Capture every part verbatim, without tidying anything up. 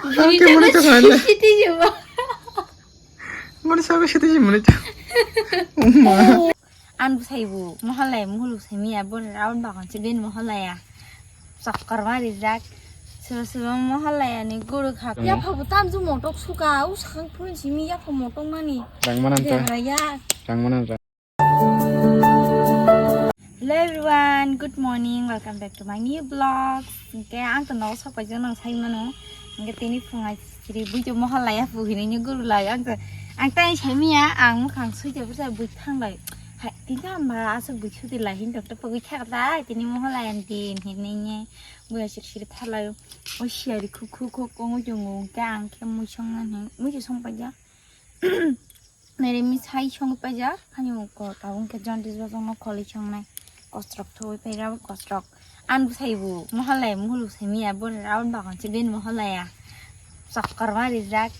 Ang khe mani to khan. Siti jebo. Mani sabe siti jebo mani to. Umma. An bwsai bo mohalaya muhuluk saimiya bo raun bagan se ben mohalaya. Chokkorma rijak. Sobo sobo mohalaya ni guru kha. Yapha bo tamju motok suka u sakang phun simi yapha motok mani. Rang manan ta. Rang manan ra. Hello everyone, good morning, welcome back to my new vlog. Hingke ang to nogo sok paijak nang sai mano. Hingke tini phungai siri buijo mohor laiya pu hinui ni guru lai ang to ang tai sai miya ang mukhang sui jabo sa bui thang lai. Hai tinta hamba asok bui sudi lai hin doktor pagui thak lai tini mohor lai ang din hinui ni buya siri siri thalai o siyari khuk khuk khuk ongoi tongo hingke ang khe mui song nang hin mui song paijak. Nere mi sai song paijak, ani ko tabung ke jaundice bajak no kholi songnai. Kostrok thoi pai rabo kostrok. An bwsai bo mohalaya muhuluk saimiya bo raun bagan se ben mohalaya. Chokkorma rijak.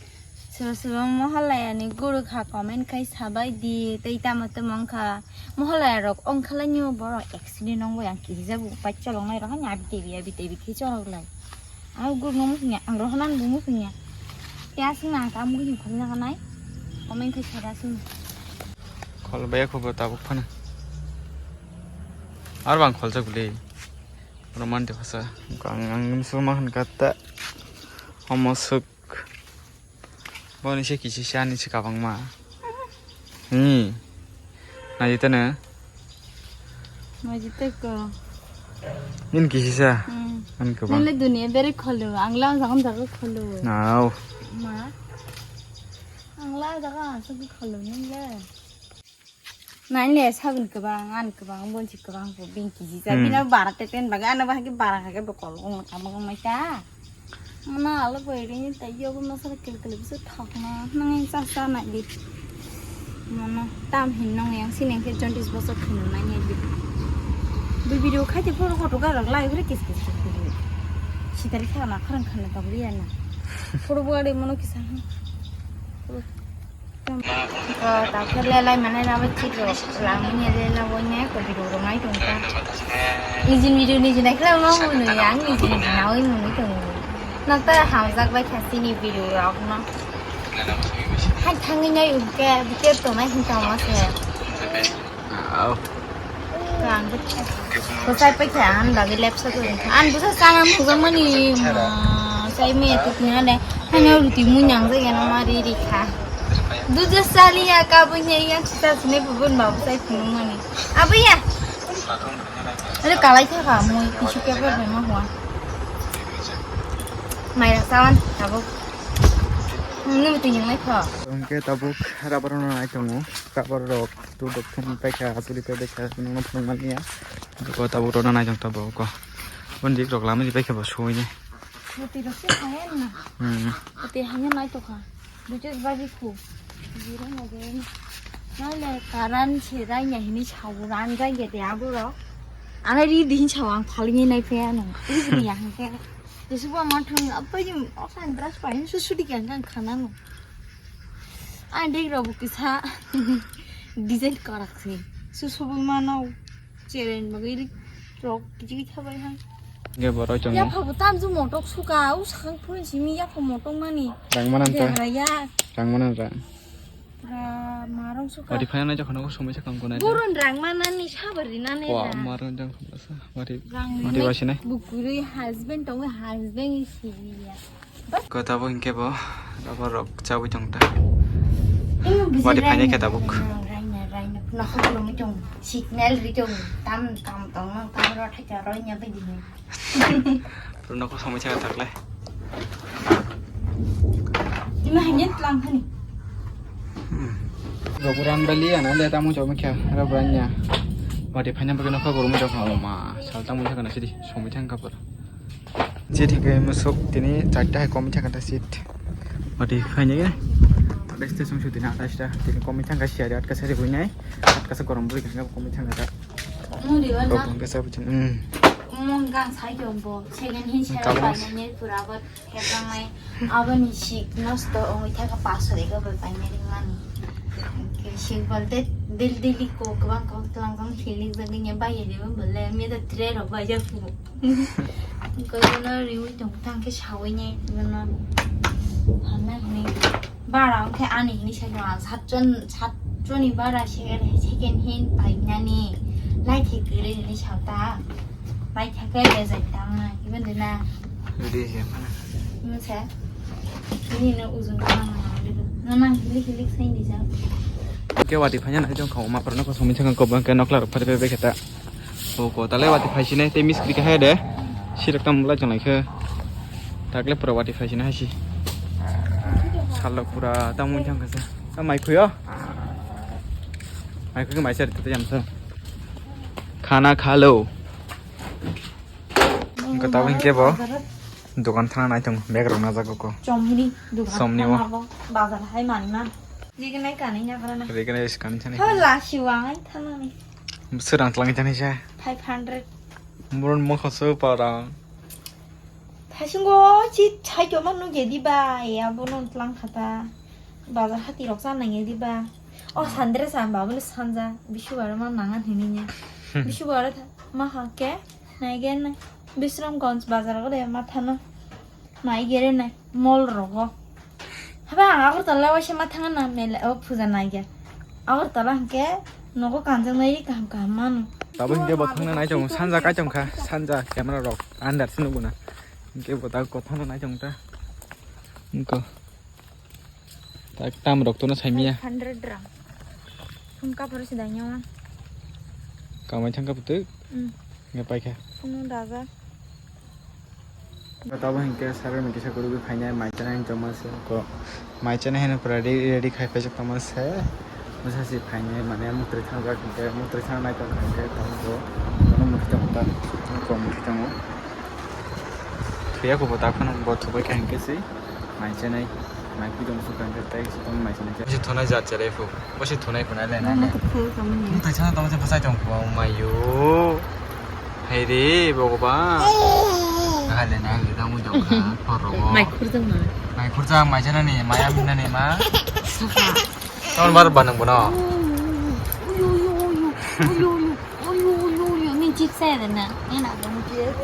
Sobo sobo mohalaya ni guru kha comment khai sabai di tei tamo tamo wngkha. Mohalaya rok ongkha lai ni borok accident ongbo yang kiri jabu pai cholok nai rok hani abi tebi abi tebi khe cholok lai. Ang guru no musunya, ang rohana bo musunya. Te asing na ang kamu gini khol na kanai. Komen khai khara sing. Khol baya khubo tabuk phana. Ar bang khol jak le. Roman de phasa. Ang ang musulman han kata. Homo suk. Boni se kisi se ani se kabangma. Hmm. Naji tene. Naji teko. Nin kisi sa. Hmm. An kabang. Nile dunia bere kholo. Angla jagan jaga kholo. Nau. Ma. Angla jaga asuk kholo nile. Nai le sabun kwbang, ani kwbang, bonsi kwbang bo bini kiji ja. Hmm. Bini abo bara teten bagwi, ani bahai khe bara kha khe bokol wng kha, wng nai ta. Mana alo boi ri ta yogo masala kel kel bisu thok na, nang cha cha nai di. Mana tam hin nong yang sini khe jaundice bosok hin nai di. Bi video khai te photo photo ga rok lai hure kis kis kis kis. Sitari kha na kharang khan na tabli ya na. Photo bo ari mono kisa. Ko ta khe lelai mane rabo chikro lamine lela boine ko video rok nai tong ta. Nijin video nijin nai khlai ma hwnwi ang nijin nijin nawi mwnwi tongo. Nokta hamjak bai kha chini video rok no. Hai thangwi nai uke bike tonai hin tamo se. Au. Ang bwsai paikha ang bagwi lepsa tong kha. Ang bwsa chana nukjakmani, ma, sai maya tukuna le. Hanya ruti munyang jageno ma ri ri kha. Duja sali ya kabui ne yang sita sine bubun ba bwsai phunukmani. Abo ya. Ore kalai kha kha mui tissue paper bai ma hua. Mai rak sawan tabuk. Nini muti yang lai kha. Hingke tabuk rubber no nai tongo. Rubber rok. Tu dokthum paikha, asuri pai paikha, nungno phunuk manya. Ko tabuk rona nai tong tabuk ko. Bon dik rok lama di paikha bo suwi ne. Bwtwi rok se haya na. Hmm. Bwtwi hanya nai tokha. Duichos baji khu. Jira na de. Nale karan se rai nya hini chau ran rai ge de abu ro. Ana ri din chau ang phalingi nai phe ano. Ri ri yang ke. Jesu ba ma thung apa jim osan brush pa hin su su di kan kan khana no. Ang dek rok bo kisa design korak se. Su su bo ma no. Cheren bagwi ri rok kichi kicha bai han. Ge borok tongo. Yapha bo tamju motok suka, u sakang phun simi yapha motok mani. Rang manan ta. Degra ya. Rang manan ra. Ra marong suka. Ori phana nai jokhon ko somoi sakang ko nai. Burun rang manani sabar rinani ra. Wa marong jang khumasa. Mari. Rang mati rinai. Basi nai. Bukuri husband tongo, husband simi ya. Ko tabuk hinkhe bo rubber rok chabwi tong ta. Wadi phainai khe tabuk. Raina, raina, raina. Phunukha khulumwi tong. Signal ri tong. Tam, tam tong, tam ro thacha roina bidi. Phunukha somoi cha taklai. Ima hanya tlang khani. Rubber an bali ana le tamu chomikha rubber anya. Wadi phainai bagwi nokha gurumwi tong. Oh ma, sal tamu thakna sidi somoi thang kapur. Seat hingke musuk tini charta hai komoi thangkha ta seat. Oti phainai. Atai station shu tini atai sita tini komoi thangkha siyari atka sari buinai. Atka sa gorom bui thangkha komoi thangkha ta. Muri wa na. Rok hingke sa buchin. Hmm. Mon gang sai jombo. Second hand sara. Kawas. Painai pura ba hebrang nai. Aboni sik nosto ongoi thangkha paso ega bai painai mani. Sik bolte dil dili ko kwbang kwbang twlang twlang hilik jagwi nya bai ya de bole me da tre rok bai ja pu. Gojono riwi tong tang khe sawi nai gojono. Phalna hwnwi bara wngkhe ani hwnwi saino ang satjon, satjonni bara second, second hand painani lai thai kwrwi hwnwi sao ta. Lai thai khe bejai tang na, even de na. Ready se mana. Masa. Ini no ujung ka na. No nang hilik hilik sai ni ja. Ke wati phanya na jong kho ma parno ko sumi thang ko bang ke nokla rok phari be kheta. O ko tale wati phai sine te miskri ka hai de. Sirok tam lai jong lai khe. Takle pura wati phai sine hai si. Salok pura tam mun thang kha sa. Tam mai khuyo. Mai khuyo mai sar te jam sa. Khana kha lo. Wngkha tabuk hinkhe bo dokan thana nai tongo, bag rok najak kho. Chomni dokan Chomni thana o. Bo bazar hai manna. Jignai kanwi na para na. Jignai is kanwi thani. Hala siwang ai thanani. Sirang tlang thani sa. Five hundred. Buron mokho so parang. Thasingo chi chai to manu gedi ba ya bono tlang khata. Bazar hati rok cha nang di ba. O sandre sa ba bole sanja. Bisu bara ma nangan hini nya. Bisu bara tha ma ha ke. Naigen Bisramganj bazar o de mathano naigere nai mall rogo. Haba ang Agartala waisa mathanga na mela o puja naiga. Agartala hwnkhe nogo kanjaknai kaham kaham mano. Tabo hwnkhe bo thangna nai tongo sanja kaichom kha sanja camera rok andar se nukuna. Hwnkhe bo ta kothano nai tong ta. Hwnkhe. Tak tam rok tono saimiya. Five hundred rang. Phung kaphar se dai nyawa. Kamai thangka putuk. Hmm. Nge paikha. Phung daga. Tabo hinkhe sabai mui kisa kurugwi phainai mai chanai hinwi tongma se ko mai chanai hinwi pura ready ready khai paijak tongma se. Bwsa se phainai mane mutrwi thangjak hinkhe mutrwi thang nai tongkha hinkhe tamo bo bono muthwi tongo ta ko muthwi tongo. Thuya ko bo ta phano bo thubai kha hinkhe se. Mai chanai, mai pidong sukha hwnkhe tei se tong mai chanai. Bwswk thunai jat chalai phu, bwswk thunai phunai le na. Nang to phai kamo ni. Tei sana tong se bwsai tong phu, oh mayo. Hai re, bogoba. Nahale, nahale, tamo jong kha, khoro. Mai khurjang ma. Mai khurjang, mai chanani, mai amnani ma. Saka. Tong bar banang bono. Uyu, uyu, uyu, uyu, uyu, uyu, uyu, uyu, uyu, ni chips saya dena. Enak dong chips.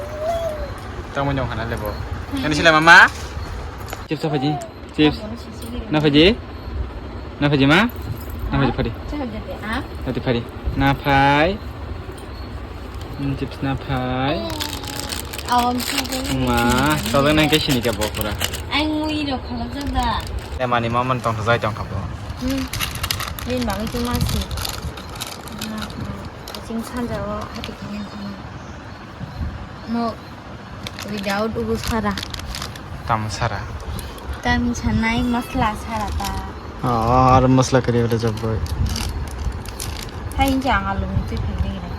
Tamo nyong khana lebo. Hmm. Kani sila mama? Chips apa ji? Chips. Apa sih sih? Napa ji? Napa ji ma? Napa ji phari? Cakap jadi ah. Nanti phari. Napai. Hmm, chips napai. Awam sih. Ma, tolong nang ke sini ke bokura. Ang mui rok khalak jada. Ya mani maman tong jai tong kabo. Hmm. Din bang itu masih. Sing sanja o hati kini. No. Without ubu sara. Tam sara. Tam sanai masla sara ta. Oh, ar masla kari ore jabbai. Hai inja ang alu mutu phai ding re.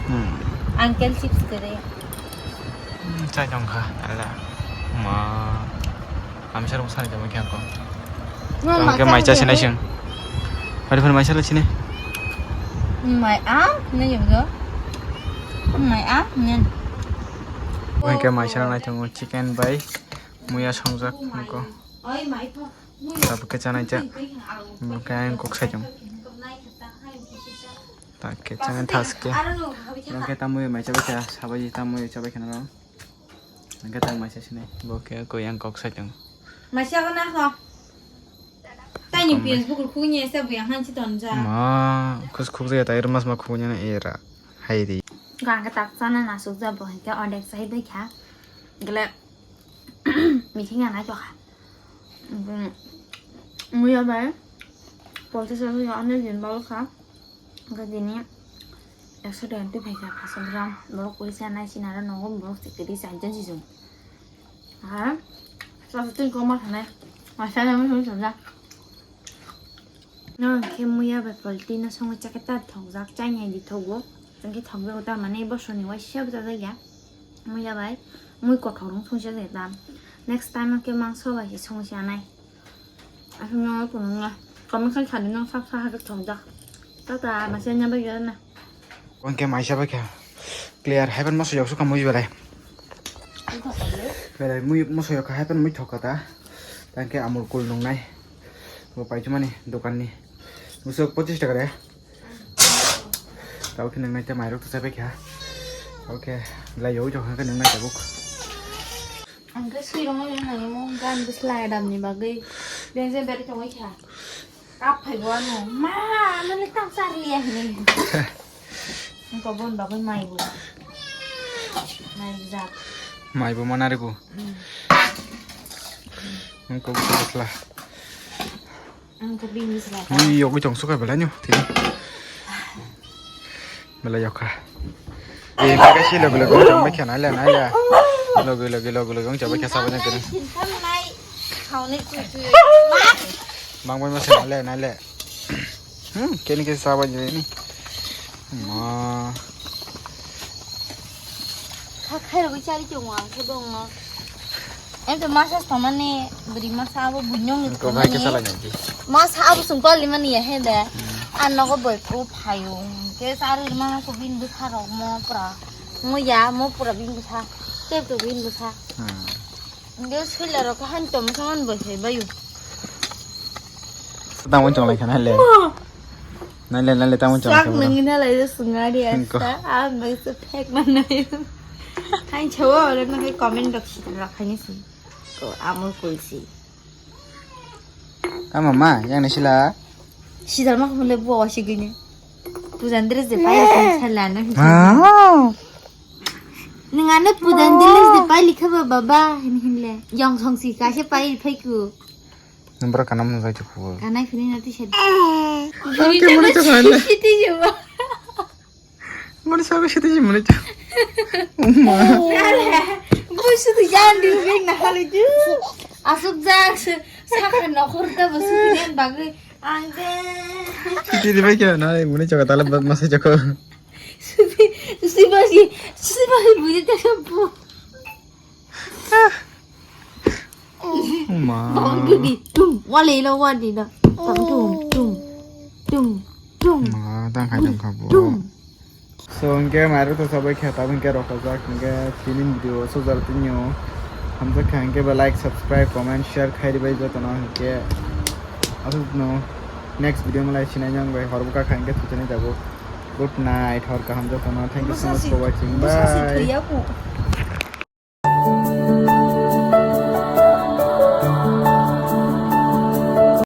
Hmm. Uncle chips kare. Hmm, chai tong kha, ala. Ma. Amsar mosani jama kya ko. Tong ke mai cha sinai sing. Hari phar mai cha la sinai. Mai a, ne yum do. Mai a, ne. Wengke mai cha nai tongo chicken bai muya songjak noko. Tabuk ke chanai cha. Bokhe ang kok sai tong. Ta ke chanai thas ke. Bokhe tamui mai cha bokhe sabai tamui cha bokhe na. Hingke tang maisa sinai. Bo ke ko yang kok sai tong. Maisa ko na ho. Tani Facebook khugni esa bu yang hanchi ton ja. Ma, khus khuk ja ta ir mas ma khugni na era. Hai ri. Ganga tak sana na suk ja bo hingke odek sai bai kha. Gele meeting ana jo kha. Muya bai. Polsa sa ya ane din bal kha. Hingke tini ekso twenty phaikha, paanch gram, borok kuri chanai sinaro nogo borok chikiri chanai sijung. Aha, sasa tini koma sanai, masala mui sung sanja. No, hingke muya bai polti no songo chaketa thokjak, chainai di thogo, hingke thokjak ta mane bosoni waisa bwchajak ya. Muya bai, mui kothok rong sung sanja ta. Next time hingke mangso bai se sung sanai. Aswk no phunukna. Comment khai sadi nang sak sak hai thongjak. Tata, masa nya bai gana. Hingke maisa bai kha. Clear, hai ban moso yok suka mui belai. Belai mui moso yok hai ban mui thok kata. Tangke Amul Cool nungnai. Bo paithumani dokanni. Musuk pochis taka de. Tabo khe nungnai ta mairok to chabai kha. Oke, belai yok jok hangke nungnai tabuk. Hwnkhe swirwngwi wngmani mo gan bwsla damni bagwi beng je beri tongwi kha. Kap phai bo ano, "Ma, nini tam charliya," hinwi. Wngkha boni bagwi mai bo. Mai jak. Mai bo manari bo. Mm. Wngkha bwsla. Ang ko bini sila. Ui, yogwi tong suka belai nyo, tini. Belai yokha. Eh, bagai si logi logi wng chang bai kha nai le, nai le. Logi logi, logi logi wng chang bai kha sabai nai tini. Thintham nai, khaunai tui tui. Bang bai ma se nai le, nai le. Hmm, keni khe sabai nai ni. Ma. Kha khairogwi chari chongo ang khe bongno. Em to masa samani bwrwi masa abo bunyong ni Ko bai khe samani. Chala nai di. Masa abo sung koli mani ya he de. Hmm. An nogo boi ko phayo. Ke sari ma ko bin bwsa rok mo pura. Mo ya mo pura bin bwsa. Tep to bin bwsa. Hmm. Hingke soilarok khe han tongma khe man bo se bayu. Tamo chonglai kha nai le. Nai le, nai le, tamo chonglai kha. Sak nangina lai de sungari asta, a mai se phek man nai. Hai chawa ore na ke comment rok si rok hai ni si. Ko amul kulsi. Ama ma, yang ni sila. Sidal ma khumle bo sigini. Pujan dress de pai sala na. Ah. Nang ano pujan dress de pai likha ba baba hin hin le. Yong song si ka se pai phai ku. Nang bra kanam nang jai ku. Kanai phini na ti shed. Ang ke mane to kan. Siti je ba. Mane sa ko siti je mane to. Umma. Bo sudu jan di beng na hali ju. Asuk jak se sakha nokhor ta bo sudu jan bagwi. Ang de. Siti de bai kya na mane choka tala masa choko. Subi, subi basi, subi basi buji ta shampoo. Ma. Bang gudi tum, wale lo wadi da. Bang tum, tum, tum, tum. Ma, tang khai tang kha bo. Tum. So, hingke mairu to sabai khe tabuk hingke rok kajak hingke tini video so jar tinio. Hamjak kha hingke ba like, subscribe, comment, share khai ribai jotono hingke. Asuk no next video malai sinai yang bai horbuka kha hingke thujani jago. Good night, hor kaham jotono. Thank you so much for watching. Bye.